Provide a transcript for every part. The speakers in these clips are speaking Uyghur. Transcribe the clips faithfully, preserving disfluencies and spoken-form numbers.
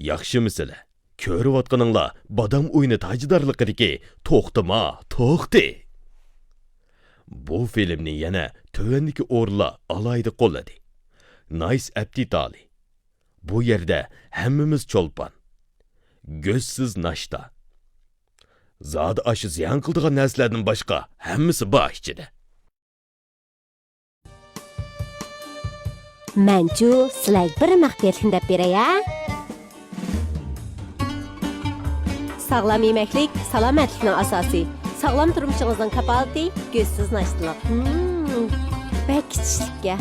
ياخشىمۇ سىلەر؟ كۆرۈۋاتقىنىڭلار بادام ئويۇنى تاجدارلىقىدىكى توختىما، توختى! بۇ فىلىمنى يەنە تۆۋەندىكى ئورۇنلار ئالاھىدە قوللىدى. نايس ئەپتىتالى. بۇ يەردە ھەممىمىز چولپان. گۆشسىز ناشتا. زادى ئاشۇ زىيان قىلىدىغان نەرسىلەردىن باشقا ھەممىسى بار ئىچىدە. مەنچۇ سىلەرگە بىر مەخپىيەتلىكنى دەپ بېرەي ھە. ساغلام يېمەكلىك سالامەتلىكنىڭ ئاساسى. ساغلام تۇرمۇشىڭىزنىڭ كاپالىتى گۆشسىز ناشتىلىق. مم، بەك ئىچىشلىككەن.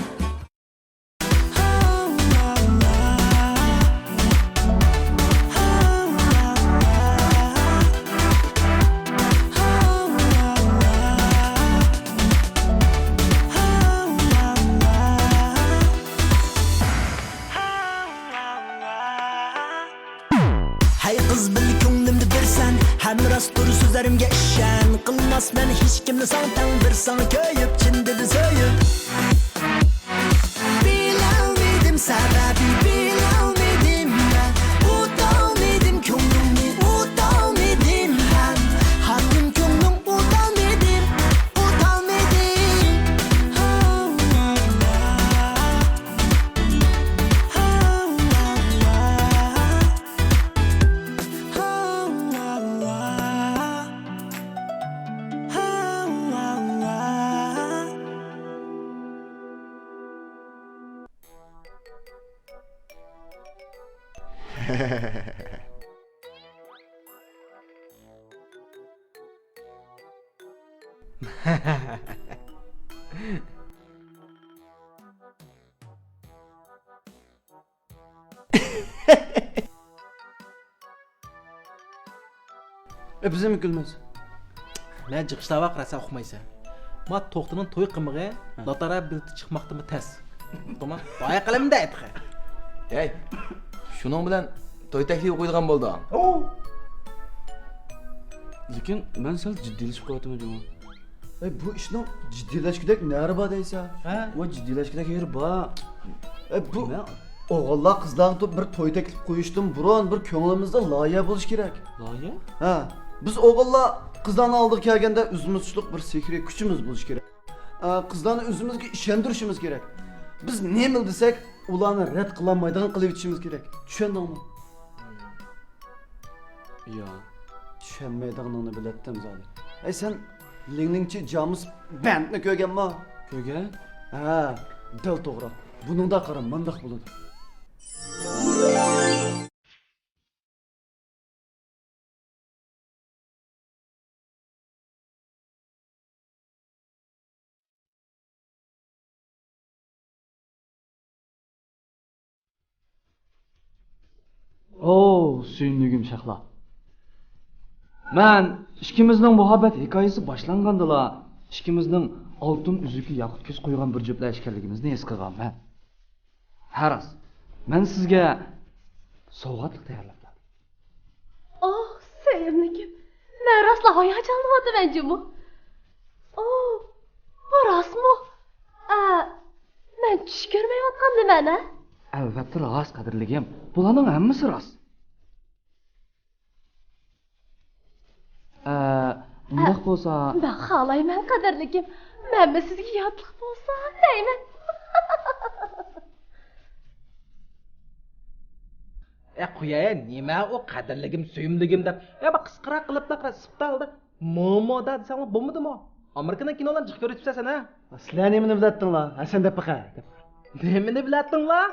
ھەي قىز، بىللە كۆڭلۈمنى بېرىسەن، ھەم راستتۇر سۆزلىرىمگە ئىشەن. قىلماسمەن ھېچكىمنى ساڭا تەڭ، بىر ساڭا كۆيۈپ، چىن دىلدىن سۆيۈپ. بىلەلمىدىم سەۋەبى، بىلەلمىدىم مەن. ئۇتالمىدىم كۆڭلۈڭنى، ئۇتالمىدىم مەن. ھاكىم كۆڭلۈڭ ئۇتالمىدىم، ئۇتالمىدىم. ئۆپىسىمۇ كۈلمەس. مەن جىق ئىشلار بار، قارىسا ئۇقمايسەن. ما توختىنىڭ توي قىمىغى ھە. لاتارا بېلىتى چىقماقتىنمۇ تەس. توما بايا قەلەمدە ئېيتقى. ھەي، شۇنىڭ بىلەن توي تەكلىپى قويىدىغان بولدۇڭ. لېكىن مەن سەل جىددىيلىشىپ قېلىۋاتىمەن جۇمۇ. ئەي، بۇ ئىشنىڭ جىددىيلەشكۈدەك نەرى بار دەيسە؟ ھە؟ ۋاي، جىددىيلەشكۈدەك يېرى بار. ئەي، بۇ نېمە؟ ئوغۇللار قىزلارغا بىر توي تەكلىپ قويۇشتىن بۇرۇن بىر كۆڭلىمىزدە لايىھە بولۇشى كېرەك. لايىھە؟ ھە. بىز ئوغۇللار قىزلارنىڭ ئالدىغا كەلگەندە ئۆزىمىزچىلىق بىر سېھرىي كۈچىمىز بولۇشى كېرەك. ئە، قىزلارنى ئۆزىمىزگە ئىشەندۈرۈشىمىز كېرەك. بىز نېمىلا دېسەك، ئۇلارنى رەت قىلالمايدىغان قىلىۋېتىشىمىز كېرەك. چۈشەندىڭمۇ؟ يا. چۈشەنمەيدىغىنىڭنى بىلەتتىم زادى. ئەي، سەن لىڭلىڭچى جامېس بەندنى كۆرگەنما؟ كۆرگەن؟ ھە، دەل توغرا. بۇنىڭدا قارا، مانداق بولىدۇ. ئوو، سۆيۈملۈكۈم شەھلا. مەن ئىككىمىزنىڭ مۇھەببەت ھېكايىسى باشلانغاندىلا، ئىككىمىزنىڭ ئالتۇن ئۈزۈكى ياقۇت كۆز قويغان بىر جۈپلەر ئىكەنلىكىمىزنى ھېس قىلغان مەن. ھە راست، مەن سىزگە سوۋغاتلىق تەييارلاپ بەردىم. ئوھ، سۆيۈملۈكۈم، مەن راستلا ھاياجانلىنىۋاتىمەن جۇمۇ. ئوھ، بۇ راستمۇ؟ ئە، مەن چۈش كۆرمەيۋاتقاندىمەن ھە؟ ئەلۋەتتە راست، قەدىرلىكىم، بۇلارنىڭ ھەممىسى راست. ئە، ئۇنداق ئە، بولسا. مەن خالايمەن، قەدىرلىكىم. مەنمۇ سىزگە ياتلىق بولسام دەيمەن. ئە، قوياي، نېمە ئۇ قەدىرلىكىم، سۆيۈملۈكۈم دەپ. يا، بىر قىسقىراق قىلىپلا، قارا، سىپتا ھالدا مومودا دېسەڭلار بولمىدىمۇ؟ ئامېرىكىنىڭ كىنولىرىنى جىق كۆرۈۋېتىپسەن سەن، ھە؟ سىلەر نېمىنى بىلەتتىڭلار؟ ھە، سەن دەپ بېقە، دەپ بېقە. نېمىنى بىلەتتىڭلار؟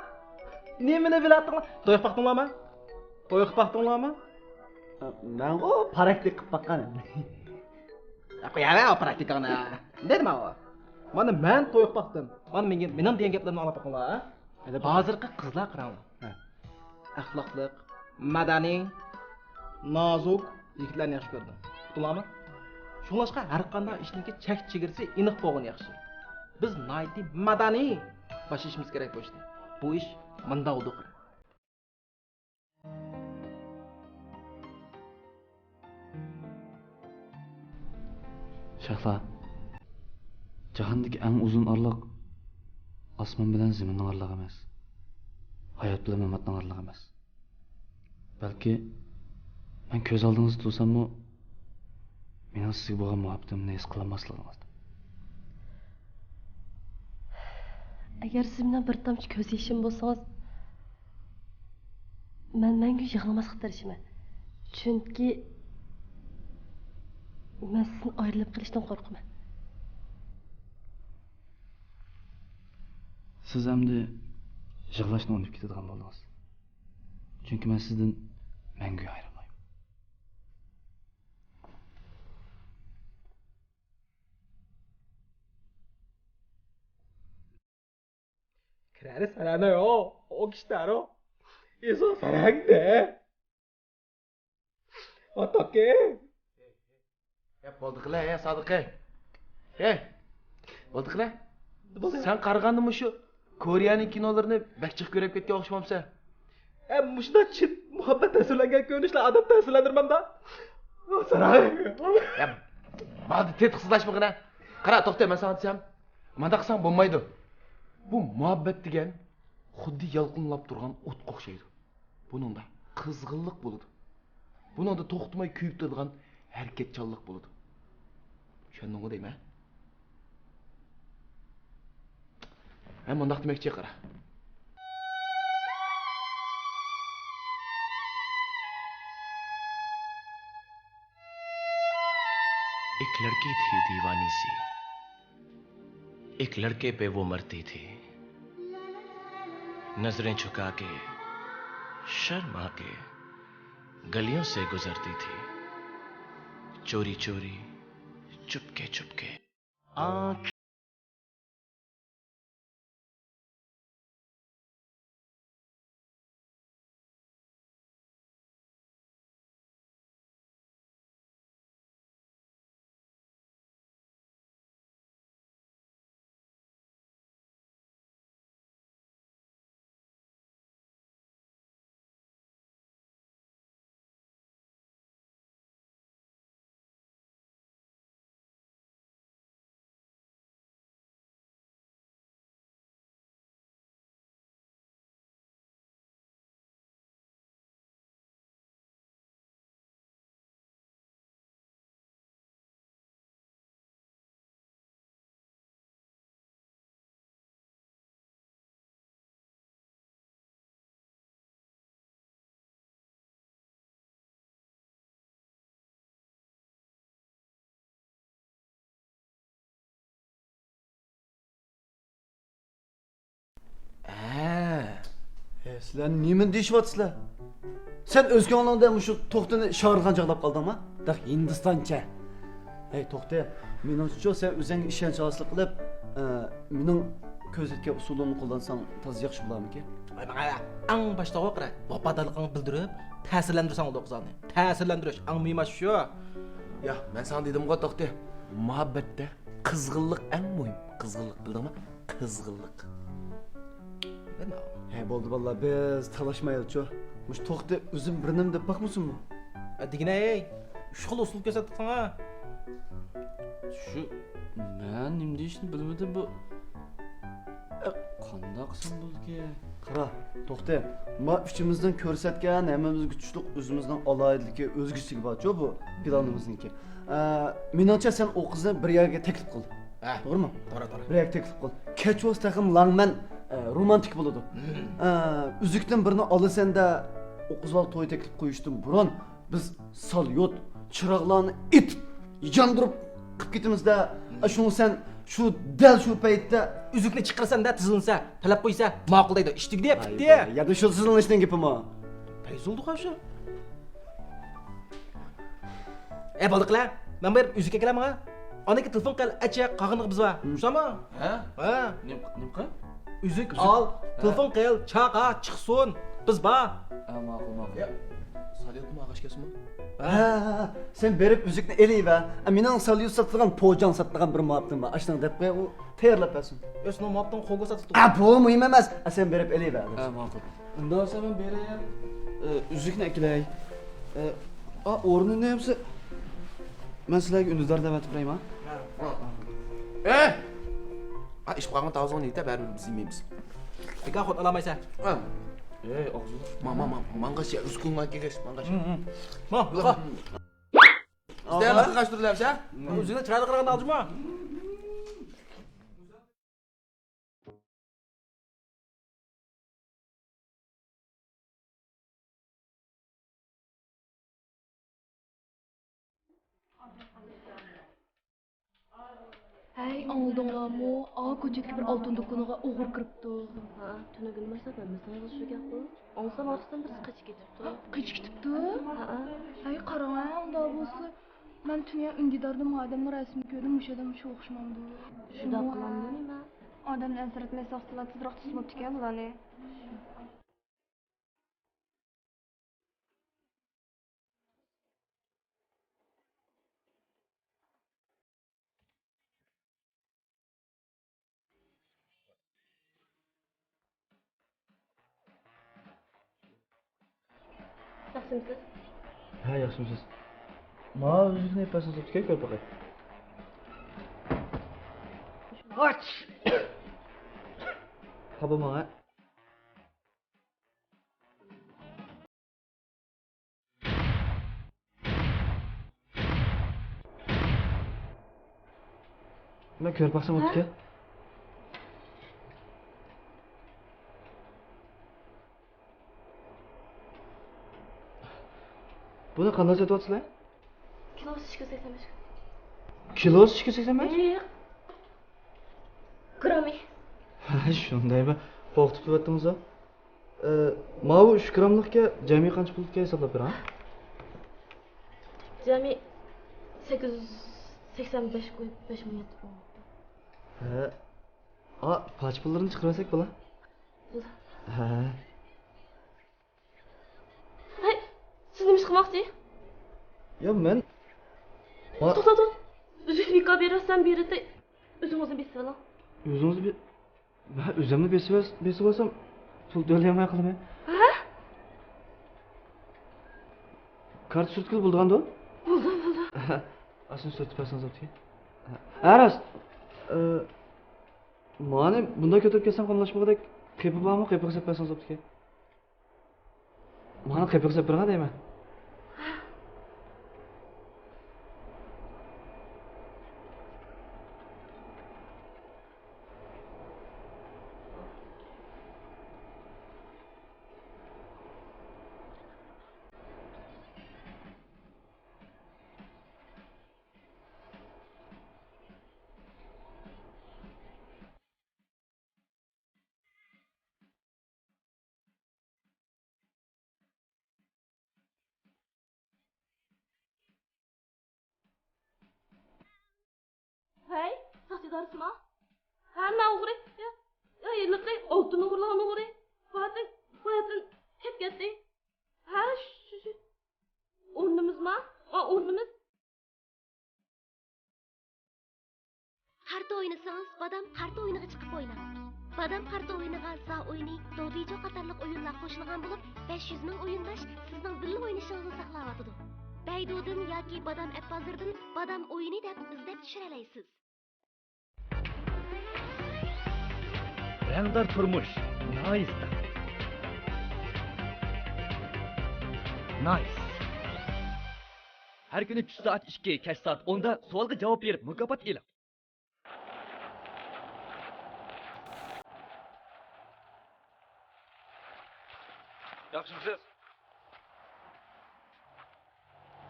نېمىنى بىلەتتىڭلار؟ توي قىلىپ باقتىڭلارمۇ؟ توي قىلىپ باقتىڭلارمۇ؟ مەنغۇ پراكتىك قىلىپ باققان. يا، قوياۋەر ئۇ پراكتىكاڭنى. دېدىم ئاۋۇ. مانا مەن توي قىلىپ باقتىم. مانا مېنىڭ، مېنىڭ دېگەن گەپلىرىمنى ئاڭلاپ باققىلى. ھازىرقى قىزلار قاراڭلار. ھە. ئەخلاقلىق، مەدەنىي، نازۇك يىگىتلەرنى ياخشى كۆرىدۇ. ئۇقتۇڭلارمۇ؟ شۇڭلاشقا ھەرقانداق ئىشنىڭكى چەك چېگرىسى ئېنىق بولغىنى ياخشى. بىز ناھايىتى مەدەنىي باشلىشىمىز كېرەك بۇ ئىشنى. بۇ ئىش مۇنداق بولىدۇ. شەھلا، جاھاندىكى ئەڭ ئۇزۇن ئارىلىق ئاسمان بىلەن زېمىننىڭ ئارىلىقى ئەمەس. ھايات بىلەن ماماتنىڭ ئارىلىقى ئەمەس. بەلكى مەن كۆز ئالدىڭىزدا تۇرساممۇ، مېنىڭ سىزگە بولغان مۇھەببىتىمنى ھېس قىلالماسلىقىڭىزدىن. ئەگەر سىز مېنىڭ بىر تامچە كۆز يېشىم بولسىڭىز، مەن مەڭگۈ يىغلىماسلىققا تىرىشىمەن. چۈنكى مەن سىزدىن ئايرىلىپ قېلىشتىن قورقىمەن. سىز ئەمدى يىغلاشنى ئۇنتۇپ كېتىدىغان بولدىڭىز. چۈنكى مەن سىزدىن مەڭگۈ ئايرىلمايمەن. كىرەرە سەرەنە يو، ئو كىشىلەرو. ئىسو سەرەڭدە. ئاتاكى. يا بولدى قىلە، يا سادىقى. ھەي، بولدى قىلە. بولدى. سەن قارىغاندا مۇشۇ كورېيەنىڭ كىنولىرىنى بەك جىق كۆرۈپ كەتكەن ئوخشىمامسەن؟ ئە، مۇشۇنداق چىن مۇھەببەت تەسۋىرلەنگەن كۆرۈنۈشلەر ئادەم تەسىرلەندۈرمەمدا. ساراڭ. يا، بولدى، تېتىقسىزلاشمىغىنە. قارا، توختە، مەن ساڭا دېسەم، مانداق قىلساڭ بولمايدۇ. بۇ مۇھەببەت دېگەن خۇددى يالقۇنلاپ تۇرغان ئوتقا ئوخشايدۇ. بۇنىڭدا قىزغىنلىق بولىدۇ. بۇنىڭدا توختىماي كۆيۈپ تۇرىدىغان ھەرىكەتچانلىق بولىدۇ. چۈشەندىڭغۇ دەيمەن؟ ھە، مۇنداق دېمەكچى، قارا. एक लड़की थी दीवानी सी। एक लड़के पे वो मरती थी। नजरें झुका के, शर्मा के, गलियों से गुजरती थी। चोरी चोरी, चुपके चुपके। आँख ھە. ھە، سىلەر نېمىنى دېيىشىۋاتىسىلەر؟ سەن ئۆز كۆڭلۈڭدە مۇشۇ توختىنى شاھرۇخخان چاغلاپ قالدىڭما؟ داق ھىندىستانچە. ھەي، توختى، مېنىڭچە سەن ئۆزۈڭگە ئىشەنچ ھاسىل قىلىپ، ئە، مېنىڭ كۆرسەتكەن ئۇسۇلۇمنى قوللانساڭ تازا ياخشى بولارمىكىن؟ ۋاي، ماڭا ئەڭ باشتا قارا، ۋاپادارلىقىڭنى بىلدۈرۈپ، تەسىرلەندۈرسەڭ بولىدۇ قىزلارنى. تەسىرلەندۈرۈش، ئەڭ مۇھىم ئاشۇ شۇ. يا، مەن ساڭا دېدىمغۇ، توختى، مۇھەببەتتە قىزغىنلىق ئەڭ مۇھىم. قىزغىنلىق، بىلدىڭمۇ؟ قىزغىنلىق. ھە، بولدى بالىلار، بىز تالاشمايلىچۇ. مۇشۇ توختى ئۆزى بىر نېمە دەپ باقمىسۇنمۇ؟ ئە، دېگىنە، ئەي، ئۈچ خىل ئۇسۇل كۆرسەتتى ساڭا. شۇ، مەن نېمە دېيىشنى بىلمىدىم بۇ. ئە، قانداق قىلسام بولىدىكەن؟ قارا، توختى، ما ئۈچىمىزنىڭ كۆرسەتكەن ھەممىمىزگە تۇتۇشلۇق ئۆزىمىزنىڭ ئالاھىدىلىكى، ئۆزگىچىلىكى بارچۇ بۇ پىلانىمىزنىڭكى. ئە، مېنىڭچە سەن ئۇ قىزنى بىر يەرگە تەكلىپ قىل. ھە. توغرىمۇ؟ توغرا، توغرا. بىر يەرگە تەكلىپ قىل. كەچ بولسا تېخىمۇ لاڭمەن، ئە، رومانتىك بولىدۇ. مم. ئە، ئۈزۈكتىن بىرنى ئالىسەن-دە، ئۇ قىز بالىغا توي تەكلىپ قويۇشتىن بۇرۇن بىز ساليۇت، چىراغلارنى ئېتىپ، ياندۇرۇپ قىپ كېتىمىز-دە. مم. ئە، شۇڭا سەن شۇ، دەل شۇ پەيتتە ئۈزۈكنى چىقىرىسەن-دە، تىزلىنسە، تەلەپ قويسا، ماقۇل دەيدۇ. ئىش تۈگىدى، پۈتتى. يەنە شۇ تىزلىنىشنىڭ گېپىمۇ؟ پەيزۇلدۇق شۇ. ئە، بولدى قىلە. مەن بېرىپ ئۈزۈك ئەكىلە ماڭا. ئانىكى تېلېفون قىل، ئەچە، قاغىنىغا بىز بار. شۇنداقمۇ؟ ھە؟ ھە. نېمە، نېمە قىل؟ ئۈزۈك ئال، تېلېفون قىل، چاقا، چىقسۇن، بىز بار. ھە، ماقۇل، ماقۇل. يا، ساليۇتمۇ ئاغاش كەلسىمۇ؟ ھە، ھە، ھە. سەن بېرىپ ئۈزۈكنى ئېلىۋەر. ئە، مېنىڭ ساليۇت ساتىدىغان پوجاڭ ساتىدىغان بىر مۇھەببىتىم بار. ئاشۇنىڭغا دەپ قوي، ئۇ تەييارلاپ بەرسۇن. ئۆسنىڭ مۇھەببىتىڭ قوغۇ ساتىدۇ. ئە، بۇ مۇھىم ئەمەس. ئە، سەن بېرىپ ئېلىۋەر. ھە، ماقۇل. ئۇنداق بولسا مەن بېرىپ، ئە، ئۈزۈكنى ئەكېلەي. ئە، ئا، ئورنىنى نېمىسى؟ مەن سىلەرگە ئۈندىدار دەۋەتىپ بېرەيما؟ ھە. ئە! ئا، ئىچىپ قالغان تاۋۇزۇڭنى يېتە، بەرىبىر بىز يېمەيمىز. بىكار خوت ئالالمايسەن. ھە. ئەي، ئاغزىنى. ما، ما، ما، ماڭغاچ يا، ئۈزكۈڭگە كەلگەچ، ماڭغاچ. ھە، ھە. ما، ما. ئىزدەيلا قاچتۇرۇلامسە؟ ئۆزۈڭنى چىرايلىق قىلغان ئالجىما. ھەي، ئاڭلىدىڭلارمۇ؟ ئا كوچىدىكى بىر ئالتۇن دۇكىنىغا ئوغرى كىرىپتۇ. ھە، تۈنۈگۈن باشلاپ ھەممىسىنىڭ ئېغىزى شۇ گەپقۇ. ئاڭلىسام ئارىسىدىن بىرسى قېچىپ كېتىپتۇ. قېچىپ كېتىپتۇ؟ ھە. ھەي، قاراڭ، ئۇنداق بولسا. مەن تۈنۈگۈن ئۈندىداردا مۇ ئادەمنىڭ رەسىمىنى كۆردۈم، مۇشۇ ئادەم شۇ ئوخشىمامدۇ؟ شۇنداق قىلامدۇ نېمە؟ ئادەمنى ئەنسىرەتمەي ساقچىلار تېزراق تۇتسا بوپتىكەن بۇلارنى. ياخشىمسىز؟ ھە، ياخشىمسىز؟ ماڭا ئۈزۈكنى ئېلىپ بەرسىڭىز بوپتىكەن، كۆرۈپ باقاي. ئاچ! خاپا بولماڭ، ھە. مەن كۆرۈپ باقسام بوپتىكەن. بۇنى قانداق سېتىۋاتىسىلەر؟ كىلوسى ئىككى يۈز سەكسەن بەش. كىلوسى ئىككى يۈز سەكسەن بەش؟ ياق. گرامى. ھە، شۇندايمۇ؟ قورقۇتۇپ تۇرۇۋەتتىڭىز-ھە. ئى، ماۋۇ ئۈچ گراملىقكە جەمئىي قانچە پۇلكەن ھېسابلاپ بېرىڭ. جەمئىي سەككىز يۈز سەكسەن بەش قويۇپ، بەش مىڭ يەتتە بولۇپتۇ. ھە. ئا، پاچ پۇللىرىنى چىقىرىۋەتسەك بولا؟ بولا. ھە. ھەي، سىز نېمە ئىش قىلماقچى؟ يا، مەن، ما- توختا، توختا. ئۈزۈكنى بىكار بېرىۋەتسەم، بېرىدۇ. ئۆزىڭىزنى بېسىۋېلىڭ. ئۆزىڭىزنى بې-، مەن ئۆزۈمنى بېسىۋەس-، بېسىۋالسام، پۇل تۆلىيەلمەي قالىمەن. ھە؟ كارتا سۈرتكىلى بولىدىغاندۇ؟ بولىدۇ، بولىدۇ. ئاشۇنى سۈرتۈپ بەرسىڭىز بوپتىكەن. ھە، راست. ئى، مانى بۇنداق كۆتۈرۈپ كەلسەم قاملاشمىغۇدەك قېپى بارمۇ؟ قېپىغا سېلىپ بەرسىڭىز بوپتىكەن. مانا قېپىغا سېلىپ بېرىڭە دەيمەن. ھەي، ساقچى ئىدارىسىما؟ ھە، مەن ئوغرى. يا، يا، ھېلىقى ئالتۇن ئوغرىلىغان ئوغرى. باياتىن، باياتىن كەپ كەتتى. ھە، شۇ، شۇ. ئورنىمىزما؟ ئا، ئورنىمىز. قارتا ئوينىسىڭىز، بادام قارتا ئويۇنىغا چىقىپ ئويناڭ. بادام قارتا ئويۇنىغا زا ئويۇنى، دودىجو قاتارلىق ئويۇنلار قوشۇلغان بولۇپ، بەش يۈز مىڭ ئويۇنداش سىزنىڭ بىللە ئوينىشىڭىزنى ساقلاۋاتىدۇ. بەيدۇدىن ياكى بادام ئەپ بازىرىدىن بادام ئويۇنى دەپ ئىزدەپ چۈشۈرەلەيسىز. رەڭدار تۇرمۇش. نايس. نايس. ھەر كۈنى چۈش سائەت ئىككى، كەچ سائەت ئوندا سوئالغا جاۋاب بېرىپ، مۇكاپات ئېلىڭ. ياخشىمۇسىز؟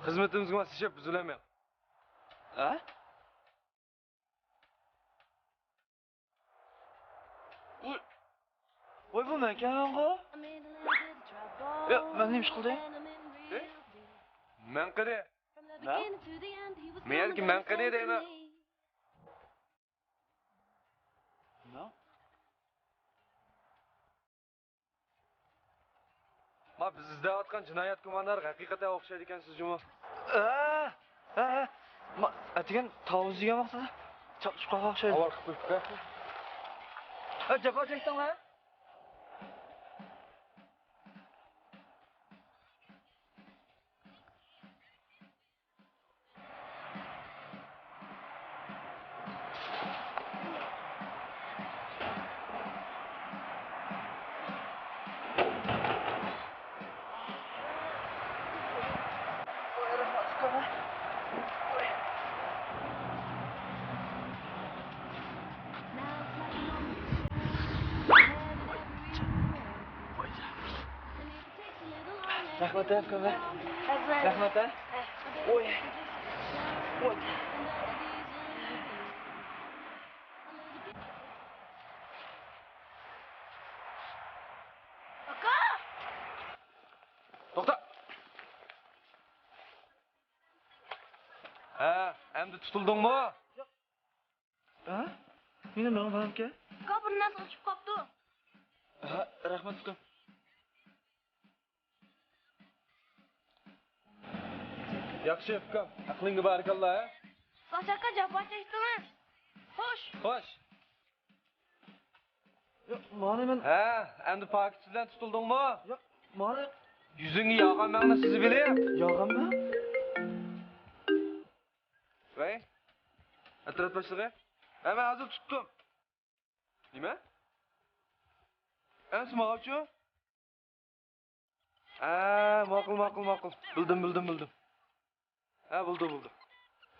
خىزمىتىمىزگە ماسلىشىپ، بىز بىلەن مېڭىڭ. ھە؟ ۋوي، ۋوي، بۇ مەنكەنغۇ؟ يا، مەن نېمە ئىش قىلدىم؟ ئى؟ مەن قېنى؟ نە؟ مەن يەنىكى مەن قېنى دەيمەن. نە؟ ما، بىز ئىزدەۋاتقان جىنايەت گۇماندارىغا ھەقىقەتەن ئوخشايدىكەنسىز جۇمۇ. ھە، ھە، ھە. ما، ئەتىگەن تاۋۇز يېگەن ۋاقتىدا چاپلىشىپ قالغان ئوخشايدۇ. ئاۋارە قىلىپ قويۇپتۇ. ھە، جاپا چەكتىڭلار. رەھمەت ھە، ئۇكام ھە. رەھمەت ھە. ھە. ئوي. ئوي. ئاكا! توختا. ھە، ئەمدى تۇتۇلدۇڭمۇ؟ ھە؟ مېنىڭ ماڭا بارامكەن؟ ئاكا، بىر نەرسە ئۇچۇپ قاپتۇ. ھە، رەھمەت ئۇكام. ياخشى ئۇكام، ئەقلىڭگە بارىكاللا ھە. ساچاكا جاپا چەكتىڭىز. خوش. خوش. ياق، مانا مەن. ھە، ئەمدى پاكىتى بىلەن تۇتۇلدۇڭمۇ؟ ياق، مانا. يۈزۈڭگە ياغان مەڭنى سىزىۋېلىڭ. ياغانمەن؟ ۋەي، ئەترەت باشلىقى. ھە، مەن ھازىر تۇتتۇم. نېمە؟ ئەمسە ماۋۇچۇ؟ ھە، ماقۇل، ماقۇل، ماقۇل. بىلدىم، بىلدىم، بىلدىم. ھە، بولدى، بولدى.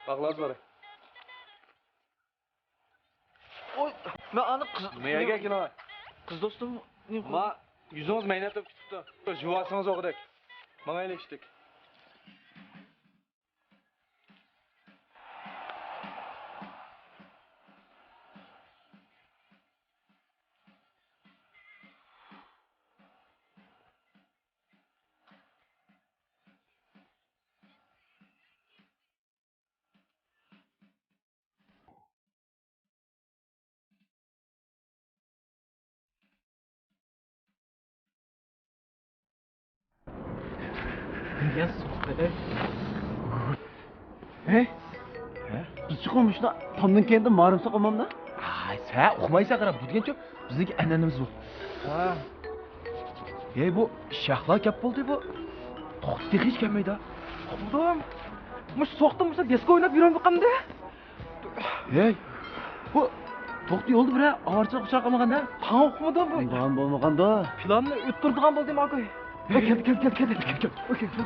باغلاز بارە. ئوي، مەن ئانا قىز. نېمە يەرگە كېلىڭ؟ قىز دوستۇم. ما، يۈزىڭىز مەينەت بولۇپ كېتىپتۇ. جۇۋاسىڭىز ئوغۇدەك. ماڭايلى ئىشتىك. ھەي؟ ھە؟ بىز چىقىپ مۇشۇنداق تامدىن كەينىدە مارىمساق ئومامدا؟ ئاي، سەن ئۇقمايسەن، قاراپ، بۇ دېگەن چۆپ بىزنىڭكى ئەنئەنىمىز بۇ. ھە. ھەي، بۇ شەھلا گەپ بولدى بۇ. توختى تېخى ھېچ كەلمەيدۇ. ئۇقمىدىم. مۇشۇ سوقتىم، مۇشۇ دىسكو ئويناپ يۈرۈۋاتقاندا. ھەي، بۇ توختى يولدا بىرەر ئاۋارىچىلىق ئۇچراپ قالمىغان ھە؟ تاڭ ئۇقمىدىم بۇ. بولغان بولمىغاندۇ. پىلاننى ئۆتكۈردىغان بولدى ماكوي. ھەي، كەلدى، كەلدى، كەلدى، كەلدى، كەلدى، كەلدى. ئوكەي، كەلدى.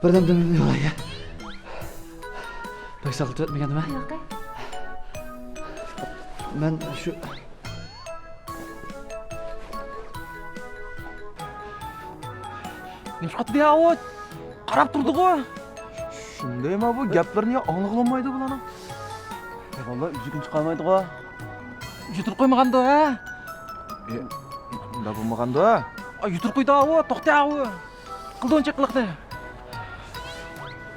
بىردەم دېمىمنى ئالاي. بەك ساقلىتىۋەتمىگەندىمەن. ياقەي. مەن شۇ نېمىش قاتتى يا ئۇ؟ قاراپ تۇردىغۇ. شۇندايما بۇ گەپلىرىنى ئاڭلىغىلى بولمايدۇ بۇلارنىڭ. ۋاللا ئۈزۈكۈن چىقارمايدىغۇ. يۈتۈرۈپ قويمىغاندۇ ھە؟ ئۇنداق بولمىغاندۇ. يۈتۈرۈپ قويدى ئاۋۇ، توختە ئاۋۇ. قىلدى ئۇنچە قىلىقنى.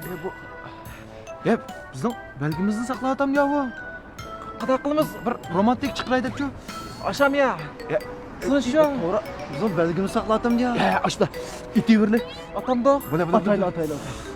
ئە، بۇ، ئە، بىزنىڭ بەلگىمىزنى ساقلاۋاتامدۇ يا بۇ؟ قانداق قىلىمىز؟ بىر رومانتىك چىقىراي دەپچۇ. ئاشام يا. ئە، سىنىش شۇ. توغرا، بىزنىڭ بەلگىمىزنى ساقلاۋاتامدۇ يا؟ ئە، ئاشتا. ئېتىۋېرىلى. ئاتامدۇ. بولە، بولە، ئاتايلى، بولە. ئاتايلى، ئاتايلى.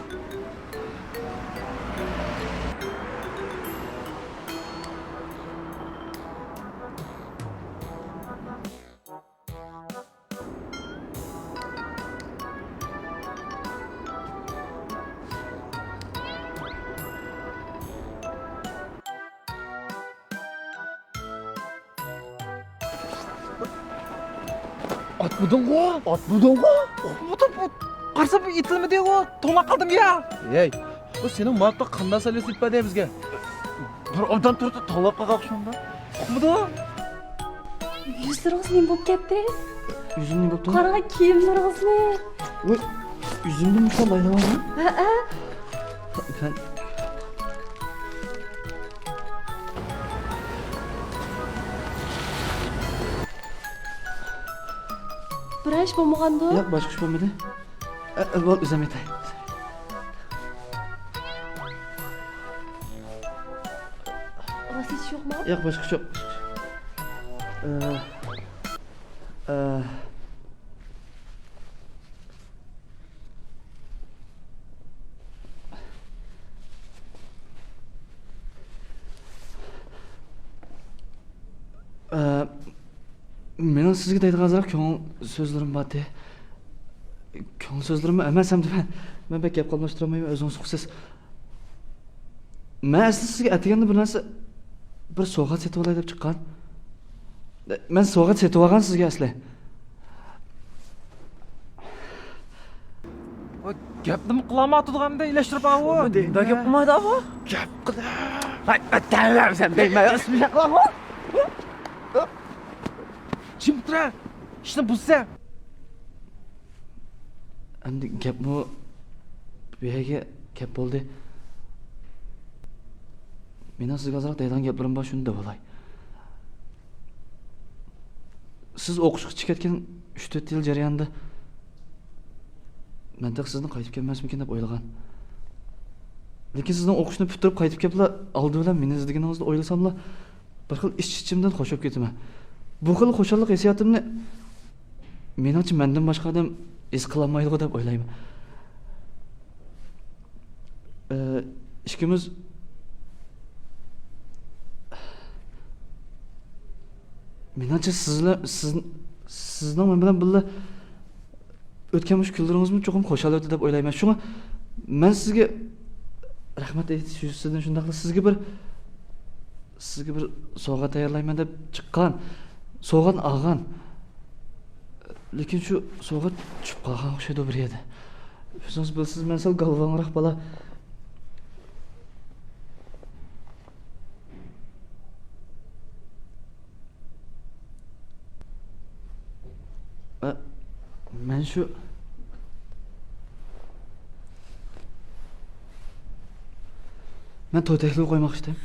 ئاتمىدىڭغۇ؟ ئاتمىدىڭغۇ؟ ئاتمىدىم. قارىسام ئېتىلمىدىغۇ. توڭلاپ قالدىم يا. ھەي، بۇ سېنىڭ ماڭا قانداق سەلۋەسىنى بەردى بىزگە؟ بىر ئوبدان تۇرۇپ توڭلاپ قالغان ئوخشىمامدۇ؟ ئۇقمىدىڭ؟ يۈزلىرىڭىز نېمە بولۇپ كەتتى؟ يۈزۈم نېمە بولۇپتۇ؟ قارا كىيىملىرىڭىزنى. ۋاي، يۈزۈمدىن مۇشۇنداق مايلىۋالدىڭ؟ ھەئە. بىرەر ئىش بولمىغاندۇ؟ ياق، باشقا ئىش بولمىدى. ئە، ئە، بول، ئۆزۈم يېتەي. راست ھېچ يوقمۇ؟ ياق، باشقا ئىش يوق. ئە، ئە. ئە، مېنىڭ سىزگە دەيدىغان ئازراق كۆڭۈل سۆزلىرىم بار ئىدى. كۆڭۈل سۆزلىرىممۇ ئەمەس ئەمدى مەن. مەن بەك گەپ قاملاشتۇرالمايمەن، ئۆزىڭىز ئۇقىسىز. مەن ئەسلى سىزگە ئەتىگەندە بىر نەرسە، بىر سوۋغات سېتىۋالاي دەپ چىققان. مەن سوۋغات سېتىۋالغان سىزگە ئەسلى. ۋاي، گەپنىمۇ قىلالمايۋاتىدىغان ئەمدى ئىلەشتۈرۈپ ئاۋۇ. مۇنداق گەپ قىلمايدۇ ئاۋۇ. گەپ قىلىڭ. ھەي، ئەتەۋەرسەن دەيمەن، ئىسمىشاقلارغۇ. جىم تۇرە. ئىشنى بۇزسەن. ئەمدى گەپمۇ بۇ يەرگە كەپ بولدى. مېنىڭ سىزگە ئازراق دەيدىغان گەپلىرىم بار، شۇنى دەۋالاي. سىز ئوقۇشقا چىقىپ كەتكەن ئۈچ تۆت يىل جەريانىدا مەن تېخى سىزنى قايتىپ كەلمەسمىكىن دەپ ئويلىغان. لېكىن سىزنىڭ ئوقۇشنى پۈتتۈرۈپ قايتىپ كېلىپلا ئالدى بىلەن مېنى ئىزدىگىنىڭىزنى ئويلىساملا، بىر خىل ئىچ-ئىچىمدىن خوش بولۇپ كېتىمەن. بۇ خىل خۇشاللىق ھېسسىياتىمنى، مېنىڭچە، مەندىن باشقا ئادەم ھېس قىلالمايدىغۇ دەپ ئويلايمەن. ئى، ئىككىمىز، مېنىڭچە، سىزلە-، سىز، سىزنىڭ مەن بىلەن بىللە ئۆتكەن مۇشۇ كۈنلىرىڭىزمۇ چوقۇم خۇشال ئۆتتى دەپ ئويلايمەن. شۇڭا مەن سىزگە رەھمەت ئېيتىش يۈزىسىدىن، شۇنداقلا سىزگە بىر، سىزگە بىر سوۋغا تەييارلايمەن دەپ چىققان، سوۋغىنى ئالغان. لېكىن شۇ سوۋغا چۈشۈپ قالغان ئوخشايدۇ بىر يەردە. ئۆزىڭىز بىلىسىز، مەن سەل گالۋاڭراق بالا. ئە، مەن شۇ، مەن توي تەكلىپى قويماقچى ئىدىم.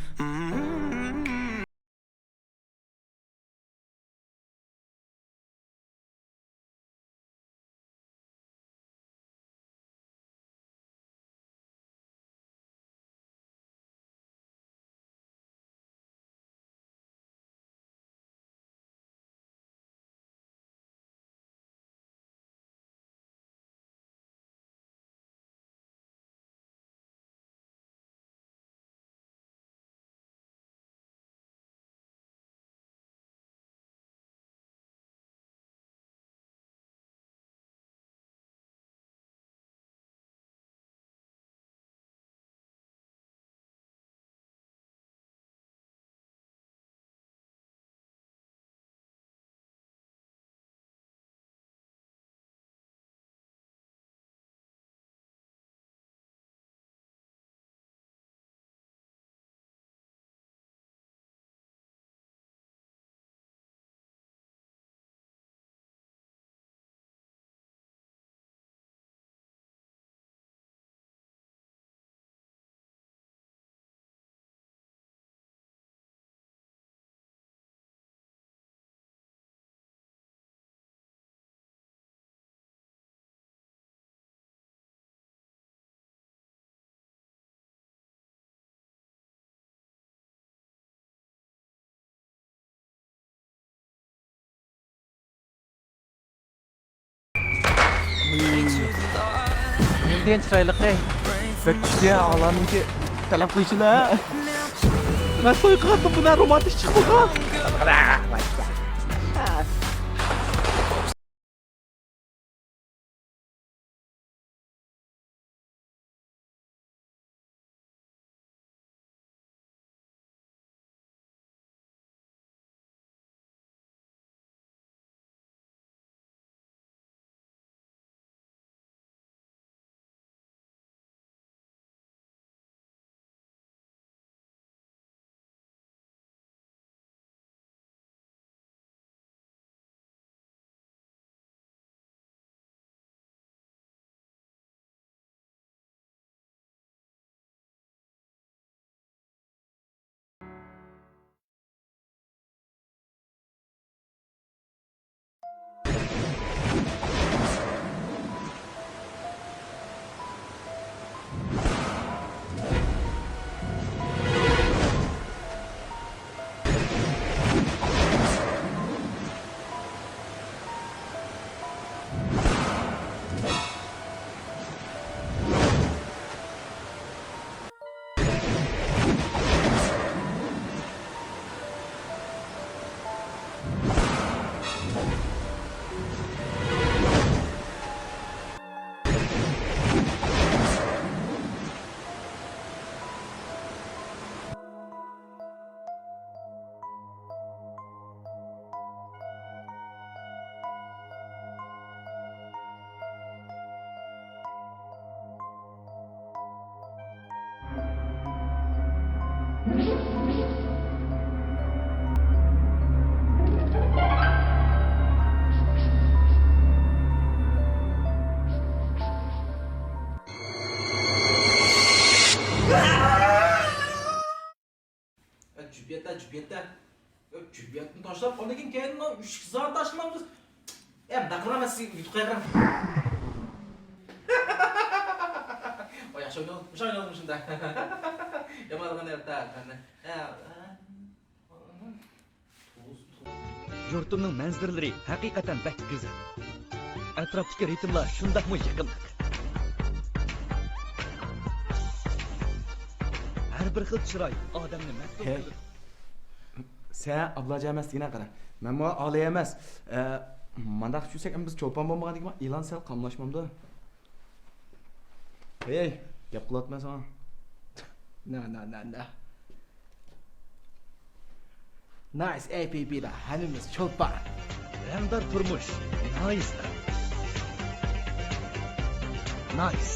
نېمە دېگەن چىرايلىق، ھەي. بەك كۈچلۈك، ئالاننىڭكى تەلەپ قىلىشىلا. مەن توي قىلغاندا بۇنداق رومانتىك چىقمىغان. ئە، جۈپيەتتە، جۈپيەتتە. ئە، جۈپيەتنى تاشلاپ، ئاندىن كېيىن كەينىڭ ئۈچ زات تاشلىمامدىز. ئە، مۇنداق قىلغان مەن سىزگە يۇتۇق قايغۇرام. ئاي، ياخشى ئوينىدىڭ، مۇشۇ ئوينىدىڭ شۇنداق. يامان قىلغان ئەپتە، قانداق؟ ئە، ئە. يۇرتۇمنىڭ مەنزىرىلىرى ھەقىقەتەن بەك گۈزەل. ئەتراپتىكى رىتىملار شۇنداقمۇ يېقىملىق. ھەر بىر خىل چىراي ئادەمنى مەپتۇن ھەي. قىلىدۇ. سەن ئابلاجان ئەمەس دېگىنە قارا. مەنمۇ ئالىي ئەمەس. ئە، مانداق چۈشسەك، ئەمما بىز چولپان بولمىغاندىكىن ئېلان سەل قاملاشمامدۇ؟ ھەي، گەپ قىلىۋاتىمەن ساڭا. نە، نە، نە، نە. نايس، ئەي پىپىدا ھەممىمىز چولپان. رەڭدار تۇرمۇش، نايس. نايس.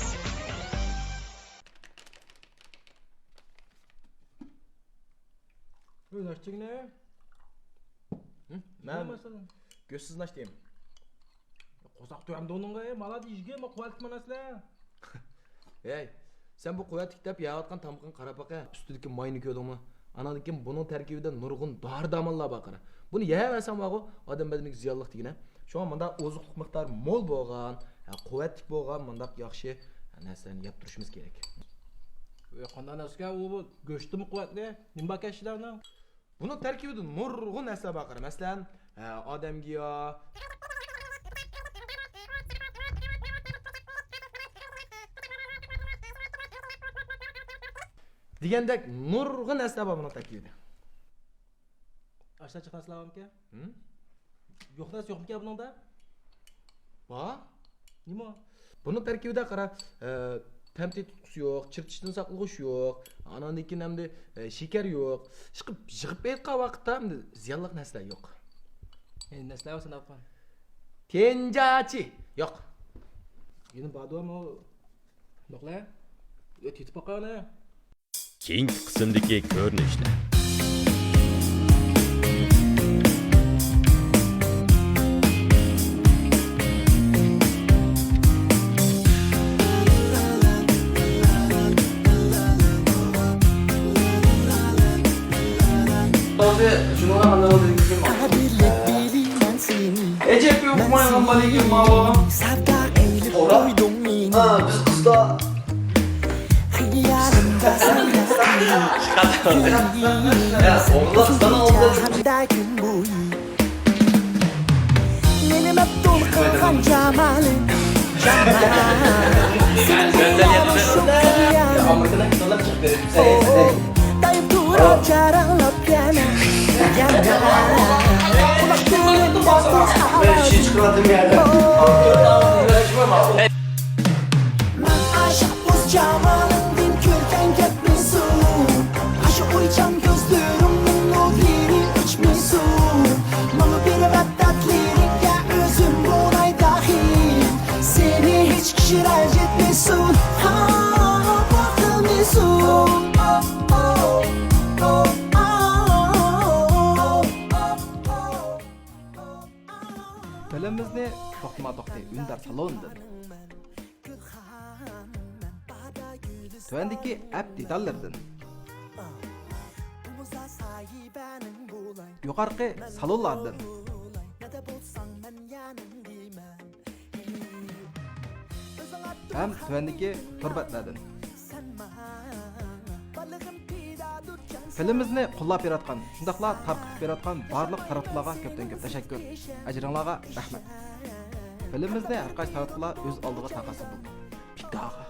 ئۆي ئاچتىڭمۇ؟ ھە؟ مەن گۆشسىز ئاچتىم. قورساق تۆۋەندە ئۇنىڭغا، مالا دېيىشكە، ما قۇۋۋەتلىك ماناسلە. ھەي، سەن بۇ قۇۋۋەتلىك دەپ يەۋاتقان تامىقىڭغا قاراپ باقە. ئۈستىدىكى ماينى كۆردۈڭمۇ؟ ئاناندىن كېيىن بۇنىڭ تەركىبىدە نۇرغۇن دارى دارمانلار بار قارا. بۇنى يەۋەرسەڭ بارغۇ، ئادەم بەدىنىگە زىيانلىق دېگىنە. شۇڭا مۇنداق ئوزۇقلۇق مىقدارى مول بولغان، ھە، قۇۋۋەتلىك بولغان مۇنداق ياخشى نەرسىلەرنى يەپ تۇرۇشىمىز كېرەك. ئۆي، قانداق نەرسىكەن ئۇ، بۇ گۆشتىمۇ قۇۋۋەتلىك؟ نېمە باركەن ئىچىدە ئۇنىڭ؟ بۇنىڭ تەركىبىدە نۇرغۇن نەرسىلەر بار قارا. مەسىلەن، ھە، ئادەمگە يا دېگەندەك نۇرغۇن نەرسىلەر بار بۇنىڭ تەركىبىدە. ئاشۇنداق جىق نەرسىلەر بارمىكەن؟ ھىم؟ يوق نەرسە يوقمىكەن بۇنىڭدا؟ بار. نېمە؟ بۇنىڭ تەركىبىدە قارا، ئە، تەم تېتىتقۇسى يوق، چىرىتىشتىن ساقلىغۇچ يوق، ئاناندىن كېيىن ئەمدى، ئە، شېكەر يوق. ئىشقىلىپ يىغىپ ئېيتقان ۋاقىتتا ئەمدى زىيانلىق نەرسىلەر يوق. ئە، نەرسىلەر بار سانداققا؟ تېنجاچى يوق. يەنە باردۇ ئەمما ئۇ. يوقلا. ئۆتۈپ باققانە. كېيىنكى قىسىمدىكى كۆرۈنۈشلەر. ھازىر شۇنىڭغا قانداق بولدى دېگىنىم. ئەجەب ئوقۇمايدىغان بالا ئىكەن ماۋۇ. توغرا. ھە، بىز قىزدا. مېنى مەپتۇن قىلغان جامالىڭ، جامال. سېنىڭ دىللارىڭ شۇ قىيان. دايىم تۇرار جاراڭلاپ يەنە، يەنە. قۇلاق تۈۋىدە ئاۋازىڭ. مەن ئاشىق بولسام جامالىڭدىن كۈلكەڭ كەتمىسۇن. ئاشۇ ئويچان كۆزلىرىڭنىڭ نۇرلىرى ئۆچمىسۇن. ماڭا بېرىۋەت تاتلىرىڭگە ئۆزۈم بولاي داخىل. سېنى ھېچ كىشى رەنجىتمىسۇن، خاپا قىلمىسۇن. فىلىمىمىزنى توختىما توختى ئۈندىدار سالونىدىن، تۆۋەندىكى ئەپ دېتاللىرىدىن، يۇقىرىقى سالونلاردىن ھەم تۆۋەندىكى تور بەتلەردىن. فىلىمىمىزنى قوللاپ بېرىۋاتقان، شۇنداقلا تارقىتىپ بېرىۋاتقان بارلىق تاراتقۇلارغا كۆپتىن كۆپ تەشەككۈر. ئەجرىڭلارغا رەھمەت. فىلىمىمىزنى ھەر قايسى تاراتقۇلار ئۆز ئالدىغا تارقاتسا بولىدۇ. پىكاغا.